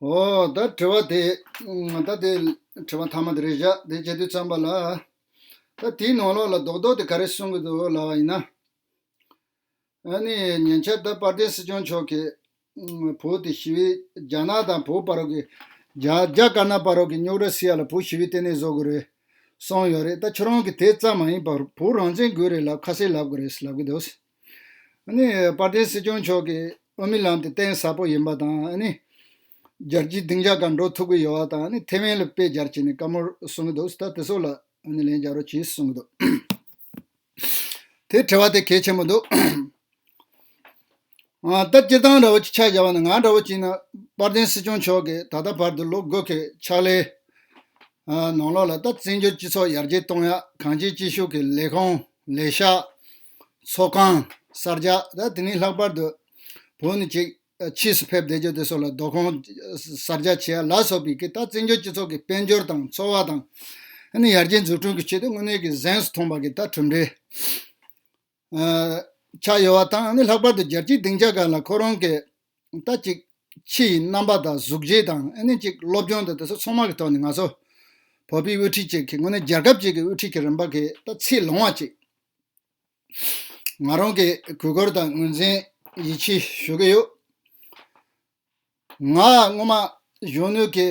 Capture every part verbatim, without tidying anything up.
ཨོ་ད་དྲི་བ་དེ་ད་དེ་དྲི་བ་ཐ་མ་དེ་རེད་བཞག་དེ་བྱེད་དུས་ཙམ་པ་ལ། ད་དེའི་ནང་ལོགས་ལ་རྡོག་རྡོག་དེ་ག་རེ་གསུང་གི་འདུག་ལབ་པ་ཡིན་ན། ཨ་ནི་ཉེ་ཆར་ད་དཔལ་ལྡན་སྲིད་སྐྱོང་མཆོག་གིས་བོད་དེ་ཞི་བའི་རྒྱ་ནག་དང་བོད་བར་གྱི་རྒྱ་རྒྱ་དཀར་ནག་བར་གྱི་རྙོག་དྲ་སེལ་ཡ་ལ་བོད་ཞི་བའི་ལྟེ་གནས་བཟོ་དགོས་རེད་གསུངས་ཡོད་རེད། ད་ཁྱོད་རང་གིས་དེ་ཙམ་མ་ཡིན་པར་བོད་རང་བཙན་དགོས་རེད་ལབ་ཁ་གསལ་ལབ་དགོས་རེད་ལབ་གི་འདུག་ཨ་ནི་དཔལ་ལྡན་སྲིད་སྐྱོང་མཆོག་གིས་དབུ་མའི་ལམ་དེ་གཏིང་ཟབ་པོ་ཡིན་པ་དང་ཨ་ནི་རྒྱལ་སྤྱིའི་སྡིངས་ཆ་སྒང་འགྲོ་ཐུབ་ཀྱི་ཡོད་པ་དང་ཨ་ནི་ཐེ་ཝན་ལ་དཔེ་སྦྱར་བྱས་ནས་བཀའ་མོལ་གསུང་གི་འདུག་ད་དེ་ཚོ་ལ་ཨ་ནི་ལན་རྒྱག་རོགས་གྱིས་གསུང་གི་འདུག་དེ་དྲི་བ་དེ་གལ་ཆེན་པོ་འདུག་ཨ་ད་སྤྱིར་བཏང་འདྲ་བོ་ཅིག་ཆ་བཞག་པ་ན་ང་འདྲ་བོ་ཅིག་ན་དཔལ་ལྡན་སྲིད་སྐྱོང་མཆོག་གིས་ད་ལྟ་བར་དུ་ལོ་དགུ་གི་ཕྱག་ལས་ཨ་ནང་ལོགས་ལ་ད་བཙན་བྱོལ་སྤྱི་ཚོགས་ཡར་རྒྱས་གཏོང་ཡ་གང་ཅིའི་སྤྱི་ཤུགས་ཀྱི་ལས་ཁུངས་ལས་ཤག་ཚོགས་ཁང་གསར་རྒྱག་ད་དེ་ནས་ལྷག་པར་དུ་བོད་ནས་ཅིག་ཕྱིས་སུ་ཕེབས་བསྡད་རྒྱུ་དེ་ཚོ་ལ་སྡོད་ཁང་གསར་རྒྱག་བྱེད་ཡ་ལ་སོགས་པའི་གི་ད་བཙན་བྱོལ་སྤྱི་ཚོགས་ཀྱི་དཔལ་འབྱོར་དང་འཚོ་བ་དང་ཨ་ནི་ཡར་རྒྱས་འཛུགས་སྐྲུན་གྱི་ཆེད་དུ་དངོས་གནས་ཀྱི་གཟེངས་སུ་ཐོན་པ་གི་ད་གྲུབ་འབྲས་ཨ་ཆགས་ཡོད་པ་དང་ཨ་ནི་ལྷག་པར་དུ་རྒྱལ་སྤྱིའི་སྡིངས་ཆ་སྒང་ལ་ཁོ་རང་གི་ད་ཅིག་ཕྱི་ཡི་རྣམ་པ་དང་གཟུགས་བྱད་དང་ཨ་ནི་ཅིག་སློབ་སྦྱོང་དང་དེ་ཚོ་ཚང་མ་གི་ཐོག་ནས་ང་ཚོ་བོད་པའི་དབུ་ཁྲིད་ཅིག་གི་དངོས་གནས་རྒྱལ་ཁབ་ཅིག་གི་དབུ་ཁྲིད་ཀྱི་རིམ་པ་གི་ད་ཚད་ལོངས་པ་ཅིག་ང་རང་གི་གུས་བཀུར་དང་ངོས་འཛིན་ཡིད་ཆེས་ཞུ་གི་ཡོད། ང་སྔོན་མ་གཞོན་ནུ་གི་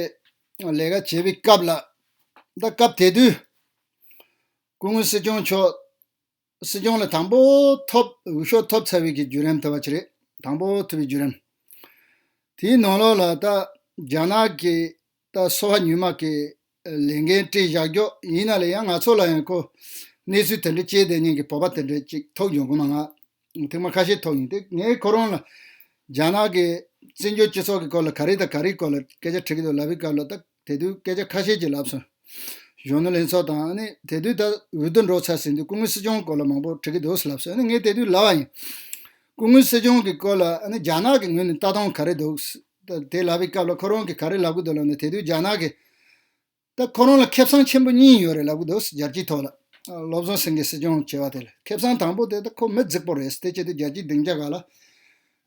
ལས་ཀ་བྱེད་པའི་སྐབས་ལ་ད་སྐབས་དེ་དུས་སྐུ་ངོ་སྲིད་སྐྱོང་མཆོག་སྲིད་སྐྱོང་ལ་དང་པོ་ཐོབ་འོས་ཤོག་ཐོབ་ཚར་བའི་གི་བརྒྱུད་རིམ་དེ་བ་ཅི་རེད། དང་པོ་ཐོབ་པའི་བརྒྱུད་རིམ་དེའི་ནང་ལོགས་ལ་ད་རྒྱ་ནག་གི་ད་སོ་པ་ཉུལ་མ་གི་ལས་འགན་སྤྲད་བཞག་རྒྱུ་ཡིན་ན་ལས་ཡང་ང་ཚོ་ལ་ཡང་ཁོ་གནས་ཚུལ་དེ་འདྲ་སྐྱེས་བསྡད་མཁན་གྱི་བོད་པ་དེ་འདྲ་ཅིག་ཐུག་ཡོང་གི་མ་ང་ཐེངས་མ་ཁ་ཤས་ཐུག་ཡིན་ཏེ་ངས་ཁོ་རང་ལ་རྒྱ་ནག་གི་བཙན་བྱོལ་སྤྱི་ཚོགས་ཀྱི་སྐོར་ལ་ག་རེ་དང་ག་རེའི་སྐོར་ལ་སྐད་ཆ་དྲི་གི་འདུག་ལབ་པའི་སྐབས་ལ་ད་དེ་དུས་སྐད་ཆ་ཁ་ཤས་ཅིག་ལབ་སོང་། གཞོན་ནུ་ལྷན་ཚོགས་དང་ཨ་ནི་དེ་དུས་ད་འོས་བསྡུ་འགྲོ་ཚར་ཟིན་དུས་སྐུ་ངོ་སྲིད་སྐྱོང་སྐོར་ལ་མང་པོ་དྲི་གི་འདུག་ལབ་སོང་། ཨ་ནི་ངས་དེ་དུས་ལབ་པ་ཡིན། སྐུ་ངོ་སྲིད་སྐྱོང་གི་སྐོར་ལ་ཨ་ནི་རྒྱ་ནག་གི་ངོས་ནས་ལྟ་སྟངས་ག་རེ་འདུག་ད་དེ་ལབ་པའི་སྐབས་ལ་ཁོ་རང་གིས་ག་རེ་ལབ་གི་འདུག་ལབ་ན་དེ་དུས་རྒྱ་ནག་གིས་ད་ཁོ་རང་ལ་ཁེ་བཟང་ཆེན་པོ་གཉིས་ཡོད་རེད་ལབ་གི་འདུག་རྒྱལ་སྤྱིའི་ཐོག་ལ། བློ་བཟང་སེང་གེ་སྲིད་སྐྱོང་བྱས་པ་དེ་ལ་ཁེ་བཟང་དང་པོ་དེ་ད་ཁོ་མི་རྫིག་པོ་རེད། དེ་བྱས་ཏེ་རྒྱལ་སྤྱིའི་སྡིངས་ཆ་སྒང་ལ་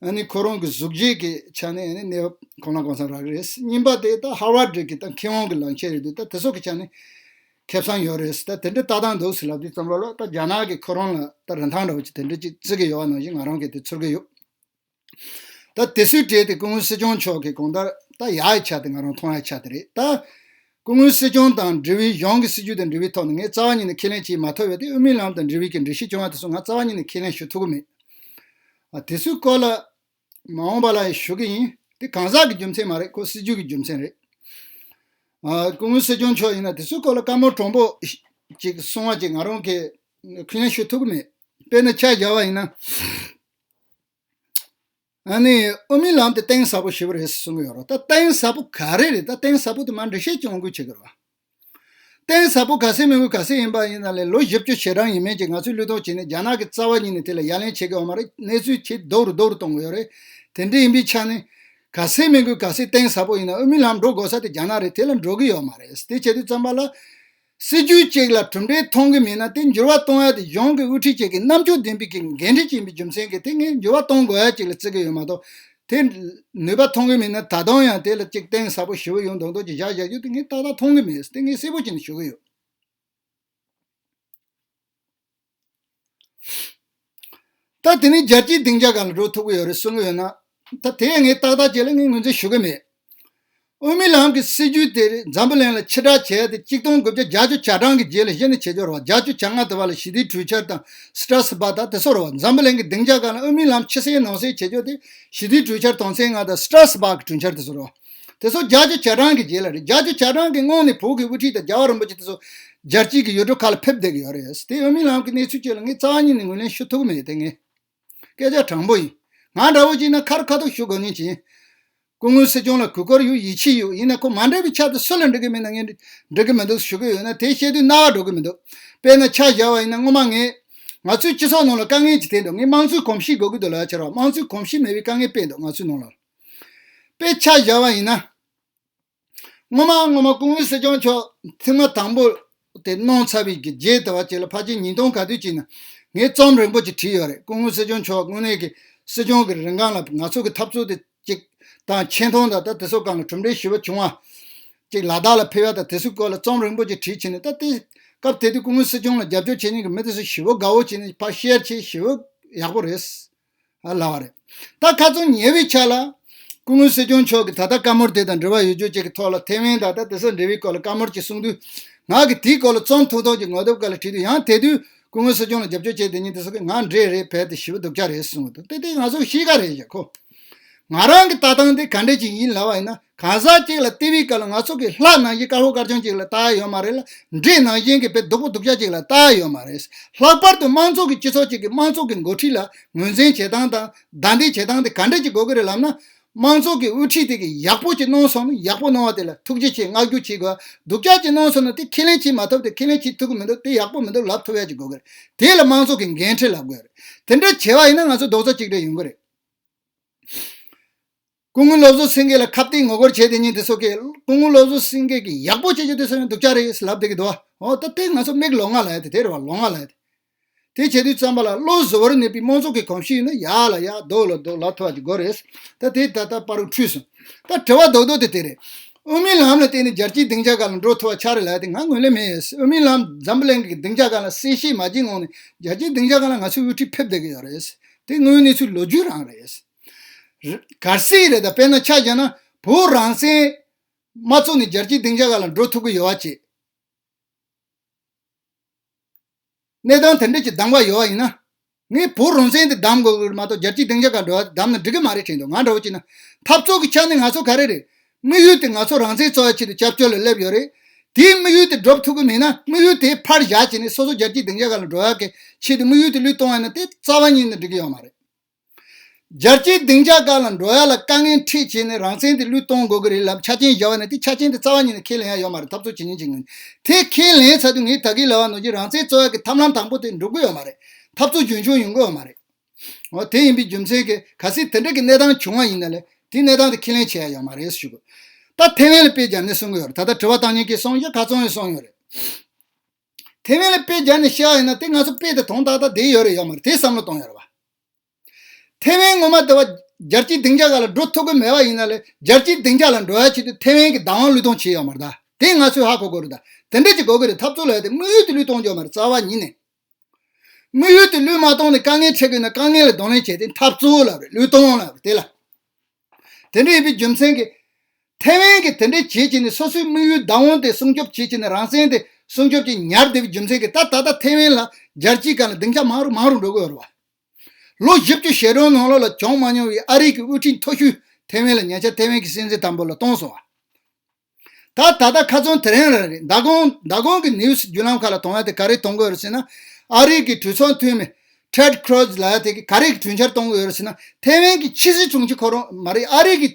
ཨ་ནི་ཁོ་རང་གི་གཟུགས་བྱད་ཀྱི་ཆ་ནས་ཨ་ནི་གནས་བབ་ཁོ་ན་གང་འཚམ་རག་གི་རེད། གཉིས་པ་དེ་ད་ཧར་ཝར་ཌི་གི་ད་མཁས་དབང་གི་ལམ་ཁྱེར་རེད་འདུག་ད་དེ་ཚོ་གི་ཆ་ནས་ཁེ་བཟང་ཡོད་རེད། ད་དེ་འདྲ་ལྟ་སྟངས་འདུག་ཟེར་ལབ་དུས་ཙམ་པ་ལ་ད་རྒྱ་ནག་གིས་ཁོ་རང་ལ་ད་རིན་ཐང་འདྲ་བོ་ཅིག་དེ་འདྲ་ཅིག་བརྩི་གི་ཡོད་པ་ནང་བཞིན་ང་རང་གིས་དེ་ཚོར་གི་ཡོད། ད་དེ་སུའི་གྲས་དེ་སྐུ་ངོ་སྲིད་སྐྱོང་མཆོག་གི་གང་ལྟར་ད་ཡག་ཡི་ཆ་དེ་ང་རང་མཐོང་ཡ་ཆ་དེ་རེད། ད་སྐུ་ངོ་སྲིད་སྐྱོང་དང་འབྲེལ་བའི་གཞུང་གི་སྲིད་ཇུས་དང་འབྲེལ་བའི་ཐོག་ནས་ངས་རྩ་བ་ཉིད་ནས་ཁས་ལེན་བྱེད་མ་ཐུབ་པའི་དེ་དབུ་མའི་ལམ་དང་འབྲེལ་བའི་གི་འགྲེལ་བཤད་བྱུང་བ་དེ་ཚོ་ང་རྩ་བ་ཉིད་ནས་ཁས་ལེན་ཞུ་ཐུབ་ཀྱི་མེད། ཨ་དེ་ཚོའི་སྐོར་ལ་མ་འོངས་པ་ལ་ཡང་ཞུ་གི་ཡིན། དེ་གང་ཟག་གི་རྒྱུ་མཚན་མ་རེད། ཁོ་སྲིད་ཇུས་ཀྱི་རྒྱུ་མཚན་རེད། ཨ་སྐུ་ངོ་སྲིད་སྐྱོང་མཆོག་ཡིན་ན་དེ་ཚོའི་སྐོར་ལ་བཀའ་མོལ་དྲང་པོ་ཅིག་གསུང་བ་ཅིག་ང་རང་གིས་ཁས་ལེན་ཞུ་ཐུབ་ཀྱི་མེད། དཔེར་ན་ཆ་བཞག་པ་ཡིན་ན། ཨ་ནི་དབུ་མའི་ལམ་དེ་གཏིང་ཟབ་པོ་ཞེ་པོ་རེད་གསུང་གི་ཡོད་རེད། ད་གཏིང་ཟབ་པོ་ག་རེ་རེད། ད་གཏིང་ཟབ་པོ་དེ་མར་འགྲེལ་བཤད་ཀྱང་དགོས་བྱེད་ཀྱི་རེད་བ། གཏིང་ཟབ་པོ་ག་ཚད་མི་དགོས་ག་ཚད་ཡིན་པ་ཡིན་ན་ལས་ལོ་བཞི་བཅུ་ཞེ་གྲངས་ཡིན་མིན་གྱི་ང་ཚོས་བློས་གཏོང་བྱས་ནས་རྒྱ་ནག་གི་རྩ་བ་ཉིད་ནས་དེ་ལ་ཡ་ལན་བྱེད་ཀྱི་ཡོད་མ་རེད། གནས་ཚུལ་ཇེ་སྡུག་རུ་སྡུག་རུ་གཏོང་གི་ཡོད་རེད། དེ་འདྲ་ཡིན་པའི་ཆ་ནས་ག་ཚད་མི་དགོས་ག་ཚད་གཏིང་ཟབ་པོ་ཡིན་ན་དབུ་མའི་ལམ་འགྲོ་དགོས་ས་དེ་རྒྱ་ནག་རེད། དེ་ལ་འགྲོ་གི་ཡོད་མ་རེད། དེ་བྱེད་དུས་ཙམ་པ་ལ། སྲིད་ཇུས་གཅིག་ལ་གྲུབ་འབྲས་མཐོང་གི་མེད་ན་དེ་འགྱུར་བ་གཏོང་ཡ་དེ་གཞུང་གི་དབུ་ཁྲིད་གཅིག་གི་རྣམ་དཔྱོད་ལྡན་པའི་གི་འགན་འཁྲི་ཅིག་ཡིན་པའི་རྒྱུ་མཚན་གྱིས་དེ་ངས་འགྱུར་བ་གཏོང་དགོས་ཡ་ཅིག་ལ་བརྩི་གི་ཡོད་མ་གཏོགས། དེ་ནུས་པ་མཐོང་གི་མེད་ན་ད་དུང་ཡང་དེ་ལ་ཅིག་གཏིང་ཟབ་པོ་ཞེ་པོ་ཡོང་མདོག་མདོག་ཅིག་བཞག་བཞག་རྒྱུ་དེ་ངས་ཏག་ཏག་མཐོང་གི་མེད། དེ་ངས་གསལ་པོ་བྱས་ནས་ཞུ་གི་ཡོད། ད་དེ་ནས་རྒྱལ་སྤྱིའི་སྡིངས་ཆ་སྒང་ལ་འགྲོ་ཐུབ་ཀྱི་ཡོད་རེད་གསུང་གི་ཡོད་ན། ད་དེ་ངས་ཏག་ཏག་ཅིག་ལ་ངས་ངོས་འཛིན་ཞུ་གི་མེད། དབུ་མའི་ལམ་གྱི་སྲིད་ཇུས་དེ་འཛམ་བུ་གླིང་ལ་ཕྱིར་བསྒྲགས་བྱས་ཏེ་གཅིག་སྟོང་དགུ་བརྒྱ་བརྒྱད་ཅུ་གྱ་གྲངས་ཀྱི་རྗེས་ལ་གཞི་ནས་བྱེད་རྒྱུ་རེད་བ། བརྒྱད་ཅུ་གྱ་ལྔ་དེ་བ་ལ་ཞི་བདེའི་གྲོས་འཆར་དང་སི་ཊ་སི་བྷ་ད་དེ་ཚོ་རེད་བ། འཛམ་བུ་གླིང་གི་སྡིངས་ཆ་སྒང་ལ་དབུ་མའི་ལམ་ཕྱི་གསལ་ནང་གསལ་བྱེད་རྒྱུ་དེ་ཞི་བདེའི་གྲོས་འཆར་དོན་ཚན་ལྔ་དང་སི་ཊ་སི་བྷ་གི་གྲོས་འཆར་དེ་ཚོ་རེད་བ། དེ་ཚོ་བརྒྱད་ཅུ་གྱ་གྲངས་ཀྱི་རྗེས་ལ་རེད། བརྒྱད་ཅུ་གྱ་གྲངས་ཀྱི་སྔོན་ནས་བོད་ཀྱི་དབུ་ཁྲིད་དང་རྒྱལ་བ་རིན་པོ་ཆེ་དེ་ཚོ་རྒྱལ་སྤྱིའི་གི་ཡུལ་གྲུ་ཁག་ལ་ཕེབས་བསྡད་ཀྱི་ཡོད་རེད། དེ་དབུ་མའི་ལམ་གྱི་གནས་ཚུལ་བཅས་ལ་ངས་རྩ་བ་ཉིད་ནས་ངོས་ལེན་ཞུ་ཐུབ་ཀྱི་མེད། དེ་ངས་སྐད་ཆ་དྲང་པོ་ཡིན། ང་འདྲ་བོ་ཅིག་ན་ཁ་རུ་ཁ་ཐུག་ཞུ་དགོས་ནི་ཅིག་ཡིན། སྐུ་ངོ་སྲིད་སྐྱོང་ལ་གུས་བཀུར་ཡོད། ཡིད་ཆེས་ཡོད། ཡིན་ན་ཁོ་མ་འགྲིག་པའི་ཆ་དེ་སུ་ལ་འགྲིག་གི་མེད་ན་ངས་འགྲིག་གི་མི་འདུག་ཞུ་གི་ཡོད་ན་དེ་བཤད་དུས་རྣ་བ་འགྲོ་གི་མི་འདུག་དཔེར་ན་ཆ་བཞག་པ་ཡིན་ན་སྔོན་མ་ངས་ང་ཚོའི་སྤྱི་ཚོགས་ནང་ལ་དཀའ་ངལ་ཅིག་འཕྲད་འདུག་ངས་དམངས་གཙོའི་གོམས་གཤིས་དགོས་ཀྱི་འདུག་ལབ་ཡ་ཆེ་ར་བ། དམངས་གཙོའི་གོམས་གཤིས་མེད་པའི་དཀའ་ངལ་དཔེ་འདུག་ང་ཚོའི་ནང་ལ། དཔེ་ཆ་བཞག་པ་ཡིན་ན། སྔོན་མ་སྔོན་མ་སྐུ་ངོ་སྲིད་སྐྱོང་མཆོག་ཐེངས་མ་དང་པོ་དེ་གནང་ཚར་བའི་གི་རྗེས་དེ་བ་ཅིག་ལ་ཕལ་ཆེར་ཉིས་སྟོང་ག་དུས་ཅིག་ན་ངས་རྩོམ་རིང་པོ་ཅིག་བྲིས་ཡོད་རེད། སྐུ་ངོ་སྲིད་སྐྱོང་མཆོག་དངོས་གནས་ཀྱི་སྲིད་སྐྱོང་གི་རིང་གང་ལ་ང་ཚོ་གི་འཐབ་རྩོད་དེ་ ཅིག་དང་ཆེ་མཐོང་དང་ད་དེ་ཚོ་སྒང་ལ་གྲུབ་འབྲས་ཞེ་པོ་བྱུང་བ། ཅིག་ལ་དྭགས་ལ་ཕེབས་ཡ་དང་དེ་ཚོའི་སྐོར་ལ་རྩོམ་རིང་པོ་ཅིག་བྲིས་བྱས་ནས། ད་དེ་སྐབས་དེ་དུས་སྐུ་ངོ་སྲིད་སྐྱོང་ལ་རྒྱབ་སྐྱོར་བྱེད་མཁན་གྱི་མི་དེ་ཚོ་ཞེ་པོ་དགའ་བོ་བྱས་ནས་ཕར་བཤད་བྱས་ཞེ་པོ་ཡག་པོ་རེད། ཨ་ལབ་པ་རེད། ད་ཁ་རྩང་ཉེ་བའི་ཆ་ལ་སྐུ་ངོ་སྲིད་སྐྱོང་མཆོག་གིས་ད་ལྟ་བཀའ་མོལ་དེ་དང་འབྲེལ་བ་ཡོད་རྒྱུ་ཅིག་གི་ཐོག་ལ་ཐེ་ཝན་དང་ད་དེ་ཚོ་འབྲེལ་བའི་སྐོར་ལ་བཀའ་མོལ་ཅིག་གསུང་དུས། ང་གིས་དེའི་སྐོར་ལ་རྩོམ་ཐུང་ཐུང་ཅིག་ངོ་དེབ་སྒང་ལ་བྲིས་དུས། ཡང་དེ་དུས་སྐུ་ངོ་སྲིད་སྐྱོང་ལ་རྒྱབ་སྐྱོར་བྱས་དེ་ཉིད་དེ་ཚོ་གིས་ང་འདྲེ་རེད། བལ་དེ་ཞེ་པོ་སྡུག་ཅག་རེད་གསུངས་འདུག་དེ་དེ་ང་ཚོ་གཤིས་ཀ་རེད་ཤག་ཁོ། ང་རང་གི་ལྟ་སྟངས་དེ་ག་འདྲ་ཅིག་ཡིན་ལབ་པ་ཡིན་ན། གང་ཟག་ཅིག་ལ་བལྟ་བའི་སྐབས་ལ་ང་ཚོ་གི་ལྷ་ནང་བཞིན་དཀར་པོ་དཀར་ཆུང་ཅིག་ལ་ལྟ་ཡ་ཡོད་མ་རེད་ལ། འདྲེ་ནང་བཞིན་གྱི་བལ་སྡུག་པོ་སྡུག་ཅག་ཅིག་ལ་ལྟ་ཡ་ཡོད་མ་རེད། ལྷག་པར་དུ་དམངས་གཙོ་གི་སྤྱི་ཚོགས་ཅིག་གི་དམངས་གཙོ་གི་འགོ་ཁྲིད་ལ་ངོས་འཛིན་བྱེད་སྟངས་དང་བདའ་འདེད་བྱེད་སྟངས་དེ་ག་འདྲ་ཅིག་དགོས་ཀྱི་རེད་ལབ་ན། དམངས་གཙོ་གི་དབུ་ཁྲིད་དེ་གིས་ཡག་པོ་ཅིག་གནང་སོང་ན་ཡག་པོ་གནང་བ་དེ་ལ་ཐུགས་རྗེ་ཆེ་བསྔགས་བརྗོད་བྱེད་དགོས། སྡུག་ཅག་ཅིག་གནང་སོང་ན་དེ་ཁས་ལེན་བྱེད་མ་ཐུབ། དེ་ཁས་ལེན་བྱེད་ཐུབ་ཀྱི་མི་འདུག་དེ་ཡག་པོ་མི་འདུག་ལབ་ཐུབ་ཡ་ཅིག་དགོས་ཀྱི་རེད། དེ་ལ་དམངས་གཙོ་གི་འགན་འཁྲི་ལབ་དགོས་རེད། དེ་འདྲ་བྱས་པ་ཡིན་ན་ང་ཚོ་རྡོག་རྩ་གཅིག་སྒྲིལ་ཡོང་གི་རེད། སྐུ་ངོ་བློ་བཟང་སེང་གེ་ལ་ཁ་གཏད་ངོ་རྒོལ་བྱས་དེ་ཉིད་དེ་ཚོ་གིས། སྐུ་ངོ་བློ་བཟང་སེང་གེ་གིས་ཡག་པོ་བྱེད་རྒྱུ་དེ་ཚོ་ཡང་སྡུག་ཅག་རེད་ལབ་བསྡད་ཀྱི་འདུག་ཨོ་ད་དེ་ང་ཚོ་མིག་ལོང་བ་ལབ་ཡ་དེ་དེ་རེད་བ། ལོང་བ་ལབ་ཡ་དེ། དེ་བྱེད་དུས་ཙམ་པ་ལ་བློ་གཟུ་བོར་གནས་པའི་དམངས་གཙོ་གི་གོམས་གཤིས་ཡིན་ན་ཡག་ལ་ཡག་སྡུག་ལ་སྡུག་ལབ་ཐུབ་པ་ཅིག་དགོས་རེད། ད་དེ་ད་ལྟ་བར་དུ་འཁྲུལ་སོང་། ད་དྲི་བ་རྡོག་རྡོག་དེ་དེ་རེད། དབུ་མའི་ལམ་ལ་བརྟེན་ནས་རྒྱལ་སྤྱིའི་སྡིངས་ཆ་སྒང་ལ་འགྲོ་ཐུབ་པ་ཆགས་རེད་ལབ་ཡ་དེ་ང་ངོས་ལེན་མེད། དབུ་མའི་ལམ་འཛམ་བུ་གླིང་གི་སྡིངས་ཆ་སྒང་ལ་གསལ་བཤད་མ་བྱས་སྔོན་ནས་རྒྱལ་སྤྱིའི་སྡིངས་ཆ་སྒང་ལ་ང་ཚོའི་དབུ་ཁྲིད་ཕེབས་བསྡད་ཀྱི་ཡོད་རེད། དེ་དངོས་གནས་ཚུལ་ལོ་རྒྱུས་རང་རེད། གལ་སྲིད་རེད། ད་དཔེར་ན་ཆ་བཞག་ན་བོད་རང་བཙན་མ་བཙུགས་ནས་རྒྱལ་སྤྱིའི་སྡིངས་ཆ་སྒང་ལ་འགྲོ་ཐུབ་ཀྱི་ཡོད་པ་བྱས། གནས་སྟངས་དེ་འདྲ་ཅིག་བདམས་པ་ཡོད་པ་ཡིན་ན། ངས་བོད་རང་བཙན་དེ་བདམས་དགོས་ཀྱི་མ་གཏོགས་རྒྱལ་སྤྱིའི་སྡིངས་ཆ་སྒང་འགྲོ་བ་བདམས་ན་འགྲིག་གི་མ་རེད་དྲན་འདུག་ང་འདྲ་བོ་བྱས་ན། འཐབ་རྩོད་ཀྱི་ཆ་ནས་ང་ཚོ་ག་རེ་རེད། དམིགས་ཡུལ་དེ་ང་ཚོ་རང་བཙན་རྩོད་ཡ་ཆེད་དུ་སྐྱབས་བཅོལ་ལ་སླེབས་ཡོད་རེད། དེའི་དམིགས་ཡུལ་དེ་སྒྲུབ་ཐུབ་ཀྱི་མེད་ན། དམིགས་ཡུལ་དེ་ཕར་བཞག་བྱས་ནས་སོ་སོ་རྒྱལ་སྤྱིའི་སྡིངས་ཆ་སྒང་ལ་འགྲོ་ཡག་གི་ཆེད་དུ་དམིགས་ཡུལ་དེ་བློས་གཏོང་བ་ཡིན་ན་དེ་རྩ་བ་ཉིད་ནས་འགྲིག་གི་ཡོད་མ་རེད། རྒྱལ་སྤྱིའི་སྡིངས་ཆ་སྒང་ལ་འགྲོ་ཡ་ལ་དཀའ་ངལ་འཕྲད་བྱས་ནས་རང་བཙན་དེ་བློས་གཏོང་དགོས་ཀྱི་རེད་ལབ་ཆ་རྐྱེན་བཞག་པ་ན། དེ་ཆ་རྐྱེན་དེ་རྩ་བ་ཉིད་ནས་ཁས་ལེན་ཡ་ཡོད་མ་རེད། འཐབ་རྩོད་བྱེད་མཁན་ཅིག་ངོས་ནས། དེ་ཁས་ལེན་ཚར་དུས་ངས་ད་གིན་ལབ་པ་ནང་བཞིན་རང་བཙན་རྩོད་ཡ་གི་ཐབས་ལམ་དང་པོ་དེ་འགྲུབ་ཀྱི་ཡོད་མ་རེད། འཐབ་རྩོད་རྒྱུན་འཁྱོངས་ཡོང་གི་ཡོད་མ་རེད། འོ་དེ་ཡིན་པའི་རྒྱུ་མཚན་གྱིས་གལ་སྲིད་དེ་འདྲ་གི་གནས་སྟངས་བྱུང་བ་ཡིན་ན་ལས་དེ་གནས་སྟངས་དེ་ཁས་ལེན་བྱེད་ཡ་ཡོད་མ་རེད་ཞུ་དགོས། ད་ཐེ་ཝན་ལ་དཔེ་སྦྱར་ནས་གསུང་གི་ཡོད་རེད། ད་ལྟ་དྲི་བ་བཏང་མཁན་གྱིས་གསུངས་ཡོད། ཁ་རྩང་ཡང་གསུངས་ཡོད་རེད། ཐེ་ཝན་ལ་དཔེ་སྦྱར་ནས་བཤད་པ་ཡིན་ན་དེ་ང་ཚོ་དཔེ་དེ་དོན་དག་ད་བསྡད་ཡོད་རེད་ཡོད་མ་རེད་དེ་བསམ་བློ་གཏོང་ཡ་རེད་བ། ཐེ་ཝན་ངོ་མ་དེ་བ་རྒྱལ་སྤྱིའི་སྡིངས་ཆ་སྒང་ལ་འགྲོ་ཐུབ་ཀྱི་མེད་པ་ཡིན་ན་ལས་རྒྱལ་སྤྱིའི་སྡིངས་ཆ་ལ་འགྲོ་ཡ་ཆེད་དུ་ཐེ་ཝན་གྱི་བདག་དབང་བློས་གཏོང་བྱས་ཡོད་མ་རེད། ད་དེ་ང་ཚོས་ཧ་གོ་དགོས་རེད། ད་དེ་འདྲ་ཅིག་དགོས་ཀྱི་རེད། འཐབ་རྩོད་ལབ་ཡ་དེ་དམིགས་ཡུལ་དེ་བློས་གཏོང་རྒྱུ་ཡོད་མ་རེད། རྩ་བ་ཉིད་ནས། དམིགས་ཡུལ་དེ་བློས་མ་གཏོང་ནས་དཀའ་ངལ་འཕྲད་དགོས་ན་དཀའ་ངལ་ལ་གདོང་ལེན་བྱས་ཏེ་འཐབ་རྩོད་ལབ་རེད། བློས་གཏོང་ལབ་རེད། དེ་ལ། དེ་འདྲ་ཡིན་པའི་རྒྱུ་མཚན་གྱིས། ཐེ་ཝན་གྱིས་དེ་འདྲ་བྱེད་བྱས་ནས་སོ་སོའི་དམིགས་ཡུལ་བདག་དབང་དེ་སྲུང་སྐྱོབ་བྱེད་བྱས་ནས་རང་བཙན་དེ་སྲུང་སྐྱོབ་ཀྱི་ཉར་བསྡད་པའི་རྒྱུ་མཚན་གྱིས་ད་ད་ལྟ་ཐེ་ཝན་ལ་རྒྱལ་སྤྱིའི་སྒང་ལ་སྡིངས་ཆ་མང་རུ་མང་རུ་འགྲོ་གི་ཡོད་རེད་བ། ལོ་བཞི་བཅུ་ཞེ་གྲངས་ནང་ལོགས་ལ་བྱུང་མ་མྱོང་བའི་ཨ་རི་གི་དབུ་ཁྲིད་མཐོ་ཤོས་ཐེ་ཝན་ལ་ཉེ་ཆར་ཐེ་ཝན་གྱི་སྲིད་འཛིན་དམ་པོ་ལ་བཏང་སོང་བ། ད་ད་ལྟ་ཁ་རྩང་དེ་རིང་རང་རེད། མདང་དགོང་མདང་དགོང་གི་ནིའུ་སི་བརྒྱུད་ལམ་ཁག་ལ་གཏོང་ཡ་དེ་ག་རེ་གཏོང་གི་ཡོད་རེད་ཟེར་ན། ཨ་རི་གི་གྲོས་ཚོགས་འཐུས་མི་ཊེཌ་ཁྲུ་ཛི་ལབ་ཡ་དེ་གིས་ག་རེ་གི་གྲོས་འཆར་གཏོང་གི་ཡོད་རེད་ཟེར་ན། ཐེ་ཝན་གྱི་ཕྱི་སྲིད་དྲུང་ཆེ་ཁོ་རང་མ་རེད། ཨ་རི་གི་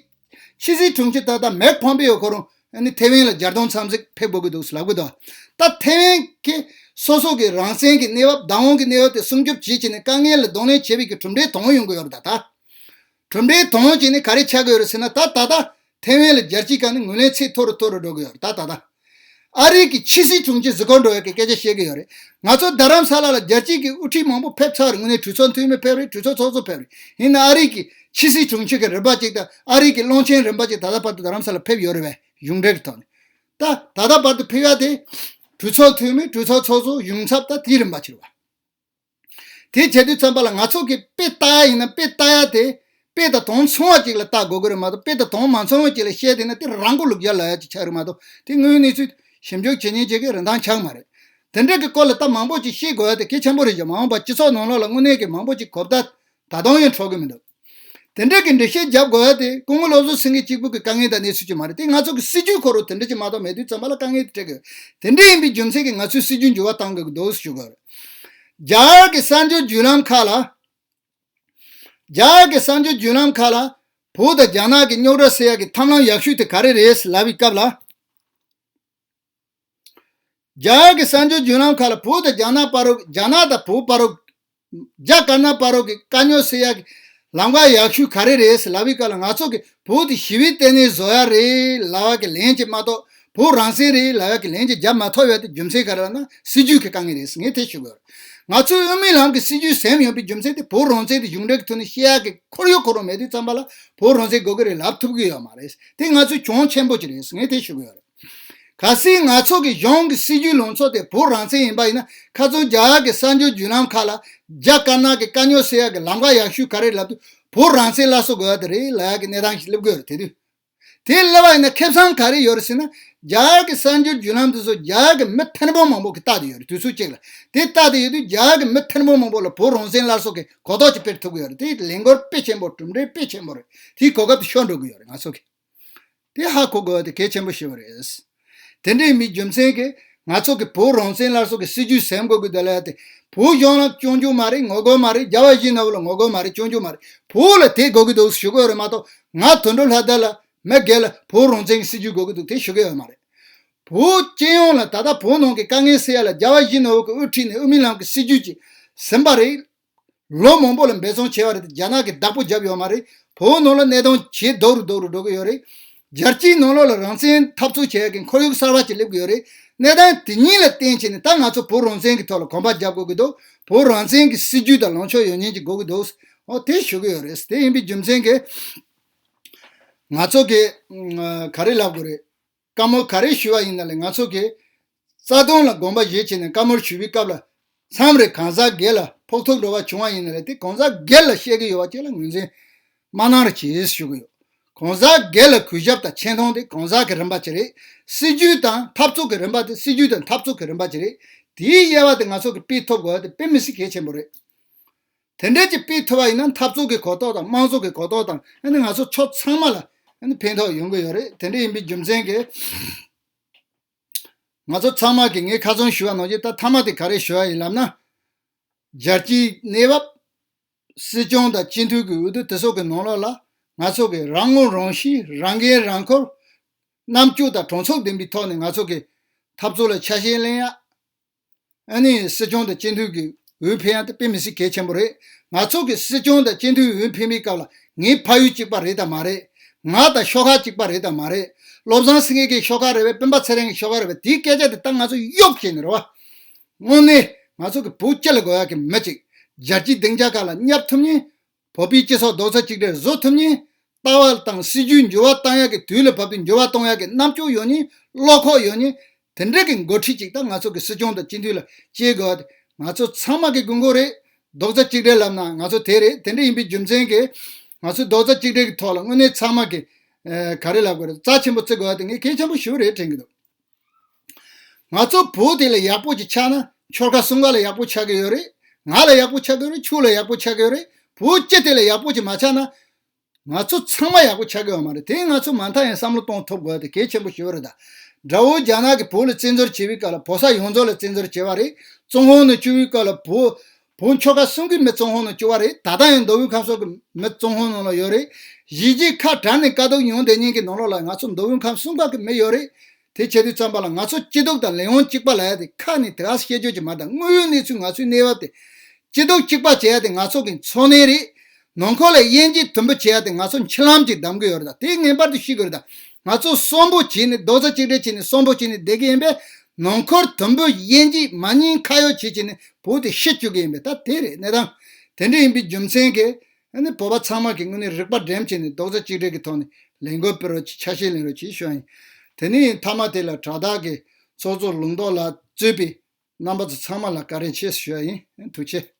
ཕྱི་སྲིད་དྲུང་ཆེ་ད་ལྟ་མེག་ཕོམ་པེ་ཡོ་ཁོ་རང་ཨ་ནི་ཐེ་ཝན་ལ་རྒྱལ་དོན་འཚམས་གཟིགས་ཕེབས་དགོས་ཀྱི་འདུག་ལབ་གི་འདུག་ད་ཐེ་ཝན་གྱི་སོ་སོ་གི་རང་བཙན་གྱི་གནས་བབ་བདག་དབང་གི་གནས་བབ་དེ་སྲུང་སྐྱོབ་བྱེད་བྱས་ནས་དཀའ་ངལ་ལ་གདོང་ལེན་བྱེད་པའི་གི་གྲུབ་འབྲས་དང་པོ་ཡོང་གི་ཡོད་རེད། ད་ད། གྲུབ་འབྲས་དང་པོ་བྱས་ནས་ག་རེ་ཆགས་ཀྱི་ཡོད་རེད་ཟེར་ན། ད་ད་ལྟ་ཐེ་ཝན་ལ་རྒྱལ་སྤྱིའི་སྒང་ནས་ངོས་ལེན་ཚད་མཐོ་རུ་མཐོ་རུ་འགྲོ་གི་ཡོད་རེད། ད་ད་ལྟ་ཨ་རི་གི་ཕྱི་སྲིད་དྲུང་ཆེ་གཟིགས་སྐོར་འགྲོ་ཡག་གི་སྐད་ཆ་བཤད་ཀྱི་ཡོད་རེད། ང་ཚོ་རྡ་རམ་ས་ལ་ལ་རྒྱལ་སྤྱིའི་གི་དབུ་ཁྲིད་མང་པོ་ཕེབས་ཚར་རེད། དངོས་གནས་གྲོས་ཚོགས་འཐུས་མི་ཕེབས་རེད། གྲོས་ཚོགས་ཚོགས་གཙོ་ཕེབས་རེད། ཡིན་ན་ཨ་རི་གི་ཕྱི་སྲིད་དྲུང་ཆེ་གི་རིམ་པ་གཅིག་དང་ཨ་རི་གི་བློན་ཆེན་རིམ་པ་གཅིག་ད་ལྟ་བར་དུ་རྡ་རམ་ས་ལ་ཕེབས་ཡོད་རེད་པས། གཞུང་འབྲེལ་གྱི་ཐོག་ནས། ད་ད་ལྟ་བར་དུ་ཕེབས་ཡག་དེ་གྲོས་ཚོགས་འཐུས་མི། གྲོས་ཚོགས་ཚོགས་གཙོ། གཞུང་ཚབ། ད་དེའི་རིམ་པ་ཕྱེ་རེད་པ། དེ་བྱེད་དུས་ཙམ་པ་ལ་ང་ཚོ་གིས་དཔེ་ལྟ་ཡ་ཡིན་ན་དཔེ་ལྟ་ཡ་དེ་དཔེ་དང་དོན་མཚུངས་པ་ཅིག་ལ་ལྟ་དགོས་ཀྱི་རེད་མ་གཏོགས། དཔེ་དང་དོན་མ་མཚུངས་པ་ཅིག་ལ་བཤད་བསྡད་ན་དེ་རང་མགོ་ལུག་རྒྱག་ལབ་ཡ་ཅིག་ཆགས་རེད་མ་གཏོགས། དེ་དངོས་ཡོད་གནས་ཚུལ་ཞིབ་འཇུག་བྱེད་མཁན་ཅིག་གི་རིན་ཐང་ཆགས་མ་རེད། དེ་འདྲ་གི་སྐོར་ལ་ད་མང་པོ་ཅིག་ཤེས་དགོས་ཡ་དེ་གལ་ཆེན་པོ་རེད་ཤག་མ་འོངས་པ་སྤྱི་ཚོགས་ནང་ལོགས་ལ་དངོས་གནས་ཀྱི་མང་པོ་ཅིག་གོ་བརྡ་ད་དུང་ཡང་འཕྲོད་ཀྱི་མི་འདུག་དེ་འདྲ་གི་འགྲེལ་བཤད་རྒྱབ་དགོས་ཡ་དེ་སྐུ་ངོ་བློ་བཟང་སེང་གེ་གཅིག་པུ་གི་དཀའ་ངལ་དང་གནས་ཚུལ་ཅིག་མ་རེད། དེ་ང་ཚོ་གི་སྲིད་ཇུས་ཁོ་རང་དེ་འདྲ་ཅིག་མ་གཏོགས་མེད་དུས་ཙམ་པ་ལ་དཀའ་ངལ་དེ་འཕྲད་ཀྱི་ཡོད། དེ་འདྲ་ཡིན་པའི་རྒྱུ་མཚན་གྱིས་ང་ཚོས་སྲིད་ཇུས་འགྱུར་བ་གཏང་དགོས་ཀྱི་འདུག་ཞུ་དགོས་རེད། རྒྱ་གར་གྱི་གསར་འགྱུར་བརྒྱུད་ལམ་ཁག་ལ། རྒྱ་གར་གྱི་གསར་འགྱུར་བརྒྱུད་ལམ་ཁག་ལ་བོད་དང་རྒྱ་ནག་གི་རྙོག་དྲ་སེལ་ཡག་གི་ཐབས་ལམ་ཡག་ཤོས་དེ་ག་རེ་རེད་ལབ་པའི་སྐབས་ལ། རྒྱ་གར་གྱི་གསར་འགྱུར་བརྒྱུད་ལམ་ཁག་ལ་བོད་དང་རྒྱ་ནག་བར་དུ། རྒྱ་ནག་དང་བོད་བར་དུ་རྒྱ་དཀར་ནག་བར་དུ་གི་དཀའ་རྙོག་སེལ་ཡག་གི་ལམ་ཁ་ཡག་ཤོས་ག་རེ་རེད་ལབ་པའི་སྐབས་ལ། ང་ཚོ་གིས་བོད་དེ་ཞི་བའི་ལྟེ་གནས་བཟོ་ཡག་རེད་ལབ་ཡག་གི་ལན་ཅིག་མ་གཏོགས། བོད་རང་བཙན་རེད་ལབ་ཡག་གི་ལན་ཅིག་རྒྱབ་མ་ཐུབ་ཡག་དེ་རྒྱུ་མཚན་ག་རེ་ལབ་ན་སྲིད་ཇུས་ཀྱི་དཀའ་ངལ་རེད་ཟེར་ངས་དེ་ཞུ་དགོས། ང་ཚོས་དབུ་མའི་ལམ་གྱི་སྲིད་བྱུས་ཟིན་ཡོད་པའི་རྒྱུ་མཚན་དེ་བོད་རང་བཙན་དེ་གཞུང་འབྲེལ་གྱི་ཐོག་ནས་བཤད་ཡག་གི་ཁོར་ཡུག་ཁོ་རང་མེད་དུས་ཙམ་པ་ལ་བོད་རང་བཙན་དགོས་ཀྱི་རེད་ལབ་ཐུབ་ཀྱི་ཡོད་མ་རེད། དེ་ང་ཚོའི་གྱོང་ཆེན་པོ་ཅིག་རེད། ངས་དེ་ཞུ་གི་ཡོད་རེད། གལ་སྲིད་ང་ཚོ་གི་གཞུང་གི་སྲིད་བྱུས་ལངས་ཕྱོགས་དེ་བོད་རང་བཙན་ཡིན་པ་ཡིན་ན། ཁ་སང་རྒྱ་གར་གྱི་གསར་འགྱུར་བརྒྱུད་ལམ་ཁག་ལ་རྒྱ་དཀར་ནག་གི་དཀའ་རྙོག་སེལ་ཡག་གི་ལམ་ཁ་ཡག་ཤོས་ག་རེ་ལབ་དུས་བོད་རང་བཙན་སླར་གསོ་དགོས་ཡག་དེ་རེད་ལབ་ཡག་གི་གནས་སྟངས་ཤིག་སླེབས་ཀྱི་ཡོད་རེད། དེ་དུས་དེ་སླེབས་པ་ཡིན་ན་ཁེ་བཟང་ག་རེ་ཡོད་རེད་ཟེར་ན། རྒྱ་གར་གྱི་གསར་འགྱུར་བརྒྱུད་ལམ་དེ་ཚོ་རྒྱ་གར་གྱི་མི་ཐེར་འབུམ་མང་པོ་གིས་ལྟ་བསྡད་ཡོད་རེད། དུས་ཚོད་གཅིག་ལ་དེ་ལྟ་བསྡད་ཡོད་དུས་རྒྱ་གར་གྱི་མི་ཐེར་འབུམ་མང་པོ་ལ་བོད་རང་བཙན་སླར་གསོ་གི་གོ་རྟོགས་ཅིག་སྤེལ་ཐུབ་ཀྱི་ཡོད་རེད། དེ་ལས་འགུལ་དཔེ་ཆེན་པོ། གྲུབ་འབྲས་དཔེ་ཆེན་པོ་རེད། དེའི་གོ་སྐབས་དེ་ཤོར་འགྲོ་གི་ཡོད་རེད། ང་ཚོ་གིས་དེ་ཧ་གོ་དགོས་པ་དེ་གལ་ཆེན་པོ་ཞིག་རེད། དེ་འདྲ་ཡིན་པའི་རྒྱུ་མཚན་གྱིས་ང་ཚོ་གིས་བོད་རང་བཙན་སླར་གསོ་གི་སྲིད་བྱུས་ཟིན་དགོས་ཀྱི་འདུག་ལབ་ཡག་དེ། བོད་གཞུང་ལ་སྐྱོན་བརྗོད་མ་རེད། ངོ་རྒོལ་མ་རེད། རྒྱལ་བ་ཡིད་བཞིན་ནོར་བུ་ལ་ངོ་རྒོལ་མ་རེད། སྐྱོན་བརྗོད་མ་རེད། བོད་ལ་དེ་དགོས་ཀྱི་འདུག་ཞུ་གི་ཡོད་རེད་མ་གཏོགས། ང་དོན་གྲུབ་ལྷ་དར་ལ་མི་སྒེར་ལ་བོད་རང་བཙན་གྱི་སྲིད་བྱུས་དགོས་ཀྱི་འདུག་དེ་ཞུ་གི་ཡོད་མ་རེད། བོད་སྤྱི་ཡོངས་ལ་ད་ལྟ་བོད་ནང་གི་དཀའ་ངལ་སེལ་ཡག་ལ་རྒྱལ་བ་ཡིད་བཞིན་ནོར་བུ་གི་དབུ་ཁྲིད་ནས་དབུ་མའི་ལམ་གྱི་སྲིད་བྱུས་ཀྱིས་ཟིན་པ་རེད། ལོ་མང་པོ་ལ་འབད་བརྩོན་བྱས་པ་རེད། རྒྱ་ནག་གིས་བདག་པོ་བརྒྱབ་ཡོད་མ་རེད། བོད་ནང་ལ་གནས་སྟངས་ཇེ་སྡུག་རུ་སྡུག་རུ་འགྲོ་གི་ཡོད་རེད། རྒྱལ་སྤྱིའི་ནང་ལོགས་ལ་རང་བཙན་འཐབ་རྩོད་བྱེད་ཡག་གི་ཁོར་ཡུག་གསར་པ་ཅིག་སླེབས་ཀྱི་ཡོད་རེད། གནས་སྟངས་དེ་གཉིས་ལ་བརྟེན་བྱས་ནས་ད་ང་ཚོ་བོད་རང་བཙན་གྱི་ཐོག་ལ་གོམ་པ་རྒྱག་དགོས་ཀྱི་འདུག་བོད་རང་བཙན་གྱི་སྲིད་བྱུས་དང་ལངས་ཕྱོགས་ཡོད་མཁན་ཅིག་དགོས་ཀྱི་འདུག་འོ་དེ་ཞུ་གི་ཡོད་རེད། དེ་ཡིན་པའི་རྒྱུ་མཚན་གྱིས་ང་ཚོ་གིས་ཨ་ག་རེ་ལབ་དགོས་རེད། བཀའ་མོལ་ག་རེ་ཞུ་བ་ཡིན་ན་ལས། ང་ཚོ་གིས་རྩ་དོན་ལ་དགོངས་པ་བཞེས་བྱས་ནས་བཀའ་མོལ་ཞུ་བའི་སྐབས་ལ། མཚམས་རེ་གང་ཟག་སྒེར་ལ་ཕོག་ཐུག་འགྲོ་བ་བྱུང་བ་ཡིན་ན་ལས། དེ་གང་ཟག་སྒེར་ལ་བཤད་ཀྱི་ཡོད་པ་ཅིག་ལ་ངོས་འཛིན་མ་གནང་རོགས་གྱིས་ཞུ་གི་ཡོད། གང་ཟག་སྒེར་ལ་གུས་ཞབས་དང་ཆེ་མཐོང་དེ་གང་ཟག་གི་རིན་པ་ཅིག་རེད། སྲིད་བྱུས་དང་འཐབ་རྩོད་ཀྱི་རིན་པ་དེ་སྲིད་བྱུས་དང་འཐབ་རྩོད་ཀྱི་རིན་པ་ཅིག་རེད། དེའི་དབྱེ་བ་དེ་ང་ཚོ་གིས་སྤེལ་ཐུབ་དགོས་པ་དེ་དཔེ་མི་སྲིད་གལ་ཆེན་པོ་རེད། དེ་འདྲ་ཅིག་སྤེལ་ཐུབ་པ་ཡིན་ན་འཐབ་རྩོད་ཀྱི་གོ་རྟོགས་དང་། དམངས་གཙོ་གི་གོ་རྟོགས་དང་། ཨ་ནི་ང་ཚོ་ཕྱོགས་ཚང་མ་ལ་ཨ་ནི་ཕན་ཐོགས་ཡོང་གི་ཡོད་རེད། དེ་འདྲ་ཡིན་པའི་རྒྱུ་མཚན་གྱིས་ང་ཚོ་ཚང་མ་གིས། ངས་ཁ་སང་ཞུ་བ་ནང་བཞིན་ད་མཐའ་མ་དེ་ག་རེ་ཞུ་བ་ཡིན་ལབ་ན། རྒྱལ་སྤྱིའི་གནས་བབ། སྲིད་སྐྱོང་དང་སྤྱི་འཐུས་ཀྱི་འོས་བསྡུ་དེ་ཚོ་གི་ནང་ལོགས་ལ་ང་ཚོ་གིས་རང་ངོ་རང་ཤེས། རང་འགན་རང་འཁུར། རྣམ་དཔྱོད་དང་གྲོས་ཚོགས་ལྡན་པའི་ཐོག་ནས་ང་ཚོ་གིས་འཐབ་རྩོད་ལ་ཆ་ཤས་ལེན་ཡག་ཨ་ནི་སྲིད་སྐྱོང་དང་སྤྱི་འཐུས་ཀྱི་འོས་འཕེན་ཡག་དེ་དཔེ་མི་སྲིད་གལ་ཆེན་པོ་རེད། ང་ཚོ་གིས་སྲིད་སྐྱོང་དང་སྤྱི་འཐུས་འོས་འཕེན་པའི་སྐབས་ལ་ངའི་ཕ་ཡུལ་གཅིག་པ་རེད་དམ་མ་རེད། ང་དང་ཤོག་ཁག་གཅིག་པ་རེད་དམ་མ་རེད། བློ་བཟང་སེང་གེ་གི་ཤོག་ཁག་རེད་པས། སྤེན་པ་ཚེ་རིང་གི་ཤོག་ཁག་རེད་པས། དེའི་སྐད་ཆ་དེ་ད་ང་ཚོ་གཡོག་བྱས་ནས་རེད་བ། དངོས་གནས་ང་ཚོ་གིས་བོད་སྤྱི་ལ་དགོས་ཡག་གི་མི་གཅིག་རྒྱལ་སྤྱིའི་སྡིངས་ཆ་ཁག་ལ་བསྙབ་ཐུབ་མཁན། བོད་པའི་སྤྱི་ཚོགས་རྡོག་རྩ་གཅིག་སྒྲིལ་བཟོ་ཐུབ་མཁན། ལྟ་བ་དང་སྲིད་ཇུས་འགྱུར་བ་གཏོང་ཡག་གི། དུས་ལ་བབ་སྟེ་འགྱུར་བ་གཏོང་ཡག་གི་རྣམ་དཔྱོད་ཡོད་མཁན། བློ་ཁོག་ཡོད་མཁན། དེ་འདྲ་གི་འགོ་ཁྲིད་ཅིག་ད་ང་ཚོ་གི་སྲིད་སྐྱོང་དང་སྤྱི་འཐུས་ལ་སྐྱེ་དགོས་པ་དེ་ང་ཚོ་ཚང་མ་གི་དགོས་མཁོ་རེད། རྡོག་རྩ་གཅིག་སྒྲིལ་ལབ་ན་ང་ཚོ་དེ་རེད། དེ་འདྲ་ཡིན་པའི་རྒྱུ་མཚན་གྱིས་ང་ཚོ་རྡོག་རྩ་གཅིག་སྒྲིལ་གྱི་ཐོག་ལ་དངོས་གནས་ཚང་མ་གི་ཨ་ག་རེ་ལབ་དགོས་རེད། རྩ་ཆེན་པོ་བརྩི་དགོས་པ་དེ་ངས་གལ་ཆེན་པོ་ཞེ་པོ་རེད་དྲན་གྱི་འདུག་ང་ཚོ་བོད་དེ་ལ་ཡག་པོ་ཅིག་ཆགས་ན་ཆོལ་ཁ་གསུམ་ཀ་ལ་ཡག་པོ་ཆགས་ཀྱི་ཡོད་རེད། ང་ལ་ཡག་པོ་ཆགས་ཀྱི་ཡོད་རེད། ཁྱོད་ལ་ཡག་པོ་ཆགས་ཀྱི་ཡོད་རེད། བོད་སྤྱི་དེ་ལ་ཡག་པོ་ཅིག་མ་ཆགས་ན་ང་ཚོ་ཚང་མ་ཡག་པོ་ཆགས་ཀྱི་ཡོད་མ་རེད། དེ་ང་ཚོ་མ་མཐའ་ཡང་བསམ་བློ་གཏོང་ཐུབ་དགོས་དེ་གལ་ཆེན་པོ་ཞེ་པོ་རེད། ད་དགྲ་བོ་རྒྱ་ནག་གིས་བོད་ལ་བཙན་འཛུལ་བྱེད་པའི་སྐབས་ལ་བོད་ས་ཡོངས་རྫོགས་ལ་བཙན་འཛུལ་བྱས་པ་རེད། བཙོན་ཁང་ནང་བཅུག་པའི་སྐབས་ལ་བོད་བོད་ཆོལ་ཁ་གསུམ་གྱི་མི་བཙོན་ཁང་ནང་བཅུག་པ་རེད། ད་ལྟ་ཡང་མདོ་དབུས་ཁམས་གསུམ་གྱི་མི་བཙོན་ཁང་ནང་ལ་ཡོད་རེད། གཞིས་བྱེས་ཁ་བྲལ་ནས་དཀའ་སྡུག་མྱོང་བསྡད་མཁན་གྱི་ནང་ལོགས་ལ་ང་ཚོ་མདོ་དབུས་ཁམས་གསུམ་ཁག་གི་མི་ཡོད་རེད། དེ་བྱེད་དུས་ཙམ་པ་ལ་ང་ཚོ་སྐྱིད་སྡུག་དང་ལས་དབང་གཅིག་པ་ལབ་ཡ་དེ་ཁ་ནས་དེ་ག་བཤད་རྒྱུ་ཅིག་མ་རེད། དངོས་ཡོད་གནས་ཚུལ་ང་ཚོའི་གནས་བབ་དེ། སྐྱིད་སྡུག་གཅིག་པ་བྱེད་ཡ་དེ་ང་ཚོ་གི་འཚོ་གནས་རེད། ནང་ཁུལ་ལ་དབྱེ་འབྱེད་དུམ་བུ་བྱེད་ཡ་དེ་ང་ཚོ་འཆི་ལམ་ཅིག་གདམ་གི་ཡོད་རེད། ད་དེ་ངེས་པར་དུ་ཤེས་དགོས་རེད། ད་ང་ཚོ་གསོན་པོ་བྱས་ནས་རྡོག་རྩ་གཅིག་སྒྲིལ་བྱས་ནས་གསོན་པོ་བྱས་ནས་བསྡད་ཀྱི་ཡིན་པས། ནང་ཁུལ་དུམ་བུ་དབྱེ་འབྱེད་མ་ཉན་ཁ་གཡོག་བྱས་བྱས་ནས་བོད་དེ་ཤི་བཅུག་གི་ཡིན་པས། ད་དེ་རེད་གནས་སྟངས། དེ་འདྲ་ཡིན་པའི་རྒྱུ་མཚན་གྱིས་ཨ་ནི་བོད་པ་ཚང་མ་གིས་དངོས་གནས་རིག་པ་སྒྲིམ་བྱས་ནས་རྡོག་རྩ་གཅིག་སྒྲིལ་གྱི་ཐོག་ནས་ལས་འགུལ་སྤེལ་རོགས་གྱིས། ཆ་ཤས་ལེན་རོགས་གྱིས་ཞུ་བ་ཡིན། དེ་ནས་མཐའ་མ་དེ་ལ་དྲ་བདག་གི་ཚོགས་གཙོ་ལུང་རྟོགས་ལགས་གཙོས་པའི་རྣམ་པ་ཚོ་ཚང་མ་ལ་བཀའ་དྲིན་ཆེ་ཞུ་བ་ཡིན། ཐུགས་རྗེ་ཆེ།